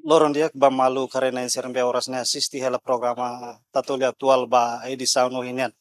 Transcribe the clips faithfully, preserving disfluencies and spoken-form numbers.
Loron di'ak ba maluk haree-na'in sira ne'ebé oras ne'e asiste hela programa Tatoli Atuál ba edisaun ohin nian.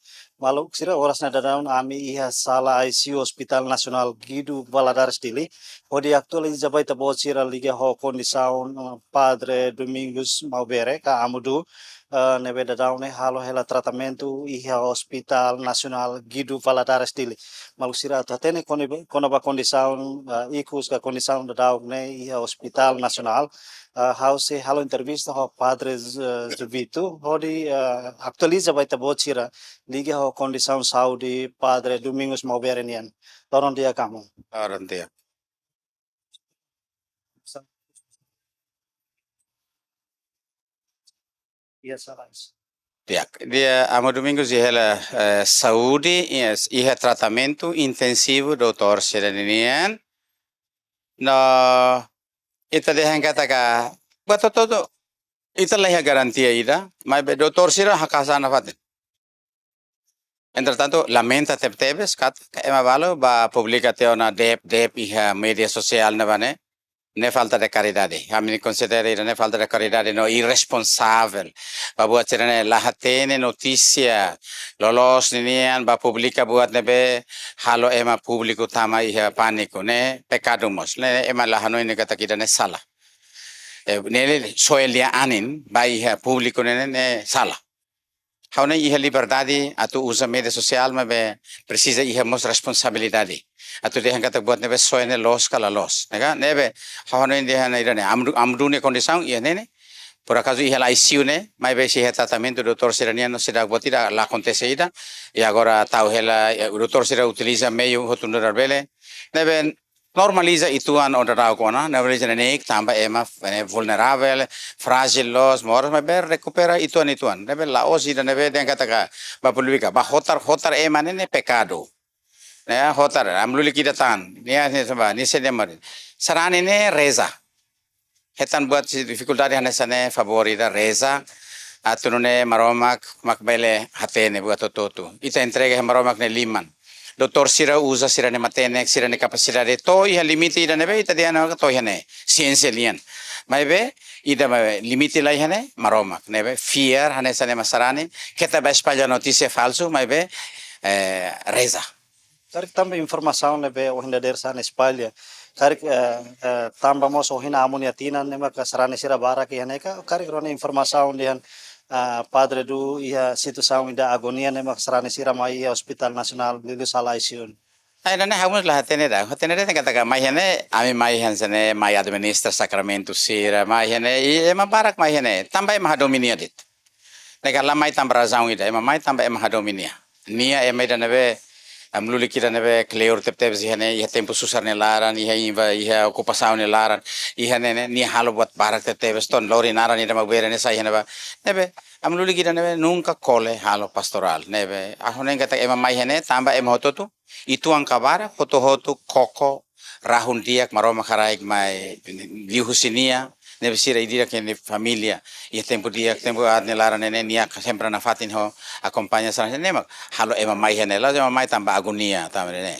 Maluk sira, oras ne'e daudaun ami iha sala I C U Hospital Nasionál Guido Valadares Dili, hodi atualiza ba ita-boot sira liga ho kondisaun, eh, Padre Domingos Maubere ka Amu Du, eh, ne'ebé daudaun ne'e halo hela tratamentu iha Hospital Nasionál Guido Valadares Dili. Maluk sira atu hatene kona-, kona-ba kondisaun, eh, ikus ka kondisaun daudaun ne'e iha Hospital Nasionál, eh, ha'u sei halo entrevista ho Padre, eh, Jovito, hodi, eh, atualiza ba ita-boot sira liga ho kondisaun saúde Padre Domingos Maubere nian. Loron di'ak Amu. Loron di'ak. Iya, salah. Di'ak, di'ak, Amu Domingos iha hela, eh, saúde, iha, iha tratamentu intensivu doutór sira ninian. No, ita dehan katak, buat hotu-hotu, ita la iha garantia ida, maibé doutór sira haka'as an nafatin. Entretantu, lamenta tebetebes katak ema balu bá publika tiha ona de'it, de'it iha média sosiál ne'ebá ne'e, ne'e falta de karidade. Ami konsidera ida-ne'e falta de karidade no irresponsavel. Ba buat sira-ne'e la hatene notísia loloos ninian bá publika buat ne'ebé halo ema públiku tama iha pániku, ne'e pekadu mós. Ne'e ema la hanoin katak ida-ne'e sala. Eh, ne'e soe lia-anin ba iha públiku ne'e, ne'e sala. Ha'u-nia iha liberdade atu uza média sosiál, maibé presiza iha mós responsabilidade. Atu dehan katak buat ne'ebé soe ne'e loos ka la loos, ne'e ka? Ne'ebé, ha'u hanoin dehan ida-ne'e, Amu Du, Amu Du nia kondisaun iha ne'e ne'e. Por akazu iha la I C U ne'e, maibé sei iha tratamentu doutór sira-nian no sira buat ida la akontese ida. I agora tau hela, eh, doutór sira utiliza meiu hotu nu'udar bele. Ne'ebé, normaliza uitoan daudaun ona, normaliza neineik tanba ema, eh, vulneravel, frájil loos, moras, maibé rekupera uitoan-uitoan. Ne'ebé la'ós ida ne'ebé dehan katak bá publika, bá hotar, hotar ema ne'e, ne'e pekadu. Ne'e, hotar, amlulik ida tan, nia, nia samba, nia sei demar. Sarani ne'e reza. Hetan buat sira difikuldade hanesan ne'e, favór ida reza. Atu nune'e Maromak mak bele hatene buat hotu-hotu. Ita entrega iha Maromak nia liman. Doutór sira uza sira-nia matenek, sira-nia kapasidade to'o iha limite ida ne'ebé ita dehan ona to'o iha ne'e. Siénsia nian. Maibé, ida maibé limite la iha ne'e, Maromak. Ne'ebé, fiar hanesan ne'e mak sarani, keta bá espalla notísia falsu, maibé, eh, reza. Karik tanba informasaun ne'ebé ohin dadeer-saan espalla. Karik, eh, eh, tanba mós ohin Amu nia tinan ne'e maka sarani sira barak iha ne'e ka, karik rona informasaun dehan, ah, Padre Du iha situasaun ida agonia ne'e maka sarani sira mai iha Hospital Nasionál Guido sala I C U. Ai, ne'e ha'u mós la hatene ida. Hatene ida katak mai iha ne'e, ami mai iha ne'e, mai administra sakramentu sira, mai iha ne'e, i ema barak mai iha ne'e. Tanba ema hadomi nia de'it. Ne'e ka la mai tanba razaun ida, ema mai tanba ema hadomi nia. Nia ema ida ne'ebé, amlulik ida ne'ebé kleur tebetebes iha ne'e, iha tempu susar nia laran, iha inva-, iha okupasaun nia laran, iha ne'e ne'e, nia halo buat barak tebetebes, to'o lori naran ida Maubere ne'e sai iha ne'ebá. Ne'ebé, amlulik ida ne'ebé nunka kole halo pastorál. Ne'ebé, ha'u hanoin katak ema mai iha ne'e, tanba ema hotu-hotu, uitoan ka barak, hotu-hotu koko, rahun di'ak Maromak haraik mai liuhusi nia, ne'ebé sira ida-idak nia família. Iha tempu di'ak, tempu aat nia laran ne'e ne'e, nia ka sempre nafatin ho akompaña sarani ne'e mak halo ema mai iha ne'e, la'ós ema mai tanba agonia, tanba ne'e.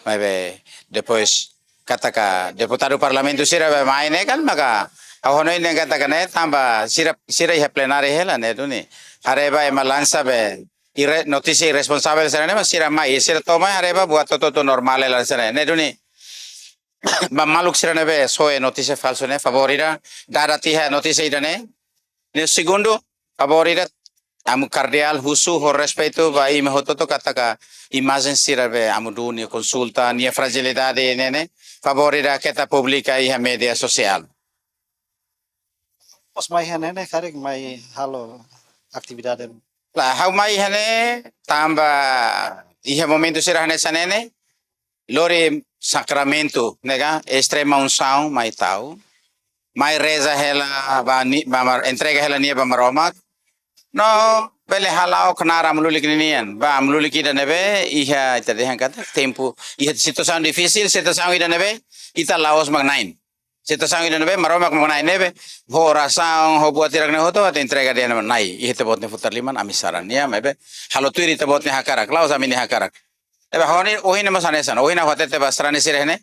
Maibé, depois, katak deputadu parlamentu sira bá mai ne'e kan, maka, ha'u hanoin dehan katak ne'e, tanba sira, sira iha plenária hela ne'e duni. Haree bá ema lansa be, irre-, notísia irresponsavel sira ne'e, mas sira mai, sira to'o mai haree bá buat hotu-hotu normál hela sira ne'e duni. Ba maluk sira ne'ebé soe notísia falsu ne'e, favór ida, dada tiha notísia ida ne'e. Ne'e segundu, favór ida, Amu Kardeál husu ho respeitu ba imi hotu-hotu katak imajen sira be Amu Du nia konsulta, nia frajilidade ne'e ne'e, favór ida keta publika iha média sosiál. Mós mai iha ne'e ne'e, karik mai halo atividade? Lae, ha'u mai iha ne'e, tanba iha momentu sira hanesan ne'e ne'e, lori sakramentu, ne'e ka, extrema unção mai tau. Mai reza hela ba ni-, ba Mar-, entrega hela nia ba Maromak. No, bele hala'o knaar amlulik ninian. Ba amlulik ida ne'ebé, iha ita dehan katak, tempu, iha situasaun difisil, situasaun ida ne'ebé, ita la'ós mak na'in. Situasaun ida ne'ebé, Maromak mak na'in ne'ebé, ho orasaun, ho buat hirak ne'e hotu, atu entrega dehan Nai, iha ita-boot nia futar liman, ami saran nia, maibé, halo tuir ita-boot nia hakarak, la'ós ami nia hakarak. Eba, ha'u hanoin, ohin ne'e mós hanesan, ohin ha'u hatete ba sarani sira iha ne'e,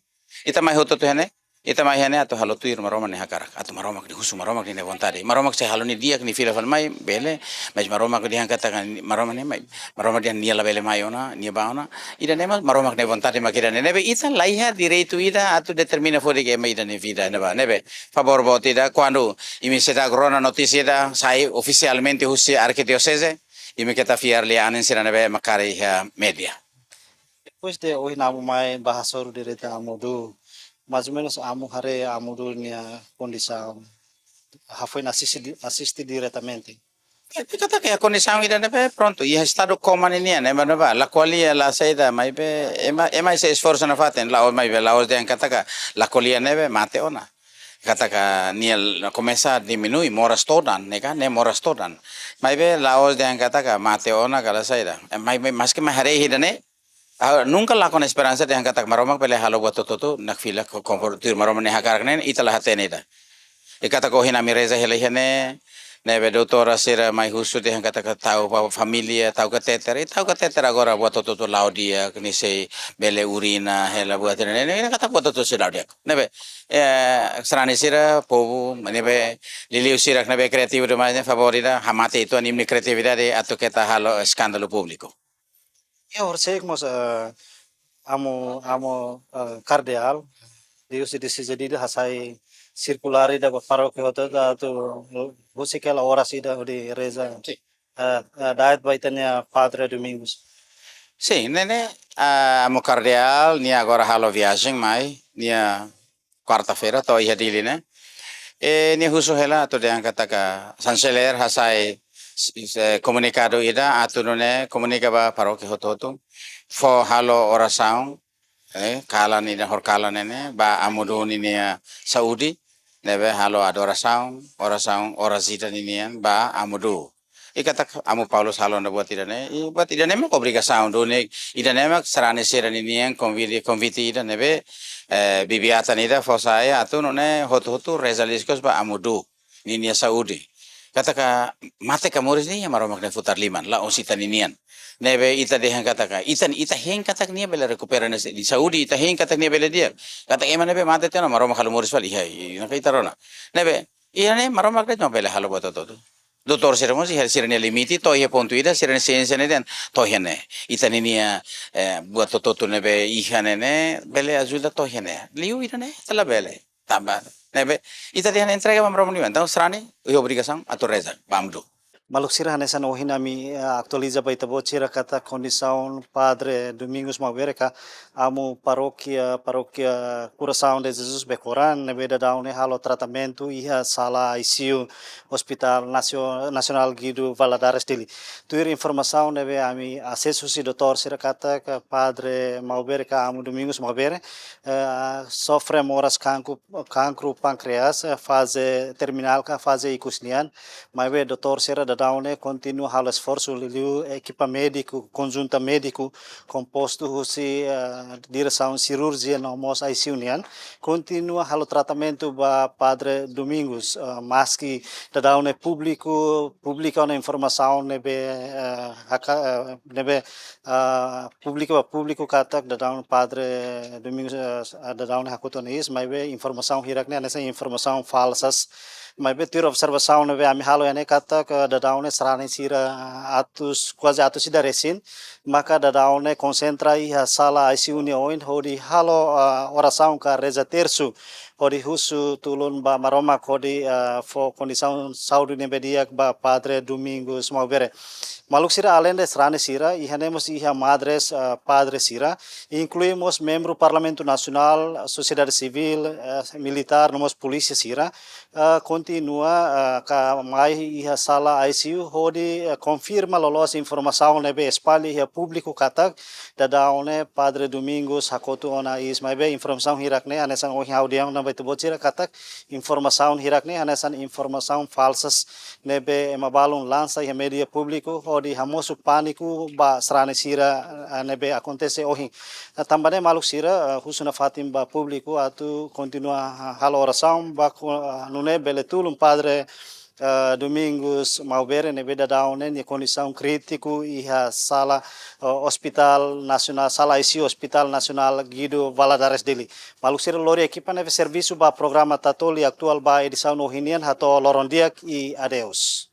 ita mai hotu-hotu iha ne'e, Ita mai iha ne'e atu halo tuir Maromak nia hakarak, atu Maromak nia husu, Maromak nia vontade. Maromak se halo nia di'ak, nia fila fali mai, bele, mas Maromak dehan katak, Maromak ne'e mai, Maromak dehan nia labele mai ona, nia bá ona. Ida-ne'e mak Maromak nia vontade mak ida-ne'e. Ne'ebé ita laiha direitu ida atu determina fali ema ida-ne'e vida ne'ebá. Ne'ebé, favór boot ida, kuandu imi seidauk rona notísia ida sai ofisialmente husi arkidioseze, imi keta fiar lia anin sira ne'ebé mak haree iha média. Depois de ohin amu mai bá hasoru direta Amu Duu, mais ou menus amu haree Amu Duu nia kondisaun, hafoin asiste di-, asiste diretamente. Ita katak iha kondisaun ida ne'ebé prontu, iha estadu koma ninian, ne'ebé ne'ebá, la ko'alia, la saida, maibé, ema, ema sei esforsu nafatin, la'ós, maibé, la'ós dehan katak la ko'alia ne'ebé, mate ona. Katak nia komesa diminui, moras todan, ne'e ka, ne'e moras todan. Maibé, la'ós dehan katak mate ona, ka la saida. Maibé, maski mai haree ida-ne'e, ah, nunka lakon esperansa dehan katak Maromak bele halo buat hotu-hotu, nakfila ko-, kompor-, tuir Maromak nia hakarak ne'e, ita la hatene ida. I katak ohin ami reza hela iha ne'e, ne'ebé doutora sira mai husu dehan katak tau ba família, tau katéter, i tau katéter agora buat hotu-hotu la'o di'ak, nia sei bele urina, hela buat ne'e, ne'e, ne'e katak buat hotu-hotu sei la'o di'ak. Ne'ebé, eh, sarani sira, povu, ne'ebé, liuliu sira ne'ebé kreativu demais ne'e, favór ida, hamate uitoan imi-nia kreatividade, atu keta halo eskándalu públiku. Iha horisehik mós, eh, amu, amu, eh, kardeál, dioseze de Dili hasai sirkulár ida ba parókia hotu-hotu atu husik hela oras ida hodi reza. Sin. Eh, eh, da'et ba ita-nia Padre Domingos. Sin, ne'e ne'e, ah, amu kardeál, nia agora halo viajen mai, nia kuarta-feira to'o iha Dili ne'e. I nia husu hela atu dehan katak Xanselér hasai s-, s-, komunikadu ida atu nune'e komunika ba parókia hotu-hotu. Fó halo orasaun, eh, kalan ida horikalan ne'e ne'e, ba Amu Duu ninia saúde, ne'ebé halo adorasaun, orasaun, oras ida ninian, ba Amu Duu. I katak Amu Paulus halo ona buat ida-ne'e, i buat ida-ne'e mak obrigasaun duni, ida-ne'e mak sarani sira ninian konvite, konvite ida ne'ebé, eh, bibi-atan ida fó sai atu nune'e hotu-hotu reza liuhosi ba Amu Duu ninia saúde. Katak mate ka moris ne'e iha Maromak nia futar liman, la'ós ita ninian. Ne'ebé ita dehan katak, ita, ita hein katak nia bele rekupera nia saúde, ita hein katak nia bele di'ak. Katak ema ne'ebé mate tiha ona Maromak halo moris fali, iha, i, naka ita rona. Ne'ebé, iha ne'e Maromak de'it mak bele halo buat hotu-hotu. Doutór sira mós iha sira-nia limite, to'o iha pontu ida, sira-nia siénsia ne'e dehan, to'o iha ne'e. Ita ninia, eh, buat hotu-hotu ne'ebé iha ne'e ne'e, bele ajuda to'o iha ne'e. Liu ida-ne'e, ita labele. Tanba, ne'ebé, ita dehan entrega ba Maromak nian. Entaun, sarani, iha obrigasaun atu reza, ba Amu Duu. Maluk sira, hanesan ohin ami, eh, atualiza ba ita-boot sira katak kondisaun Padre Domingos Maubere ka amu parókia, parókia Coração de Jesus Becorán, ne'ebé daudaun ne'e halo tratamentu iha sala I C U Hospital Nasio-, Nasionál Guido Valadares Dili. Tuir informasaun ne'ebé ami asesu husi doutór sira katak Padre Maubere ka amu Domingos Maubere, eh, sofre moras kankru, kankru pánkreas, eh, faze terminál ka faze ikus nian. Maibé doutór sira daudaun ne'e kontinua halo esforsu, liuliu ekipa médiku, konjunta médiku, kompostu husi, eh, diresaun sirurjia no mós I C U nian, kontinua halo tratamentu ba Padre Domingos, eh, maski daudaun ne'e públiku, públiku ona informasaun ne'ebé, eh, haka-, eh, ne'ebé, ah, públiku ba públiku katak daudaun Padre Domingos, eh, daudaun ne'e hakotu ona iis, maibé informasaun hirak ne'e hanesan informasaun falsas. Maibé tuir observasaun ne'ebé ami halo iha ne'e katak daudaun ne'e sarani sira atus, kuaze atus ida resin, maka daudaun ne'e konsentra iha sala I C U nia oin hodi halo, ah, orasaun ka reza tersu, hodi husu tulun ba Maromak hodi, ah, fó kondisaun saúde ne'ebé di'ak ba Padre Domingos Maubere. Maluk sira, aleinde sarani sira, iha ne'e mós iha madres, ah, padre sira, inklui mós membru Parlamentu Nasionál, sosiedade sivíl, eh, militár, no mós polísia sira, eh, kontinua, eh, ka mai iha sala I C U hodi, eh, konfirma loloos informasaun ne'ebé espalla iha públiku katak daudaun ne'e Padre Domingos hakotu ona iis. Maibé informasaun hirak ne'e, hanesan ohin ha'u dehan ona ba ita-boot sira katak informasaun hirak ne'e hanesan informasaun falsas ne'ebé ema balun lansa iha média públiku hodi hamosu pániku ba sarani sira, eh, ne'ebé akontese ohin. Nah, tanba ne'e maluk sira, eh, husu nafatin ba públiku atu kontinua, ah, halo orasaun ba ku-, ah, nune'e bele tulun Padre, eh, Domingos Maubere ne'ebé daudaun ne'e nia kondisaun krítiku iha sala, eh, Hospital Nasionál, sala I C U Hospital Nasionál Guido Valadares, Dili. Maluk sira, lori ekipa ne'ebé servisu ba programa Tatoli Atuál ba edisaun ohin nian, hato'o loron di'ak i adeus.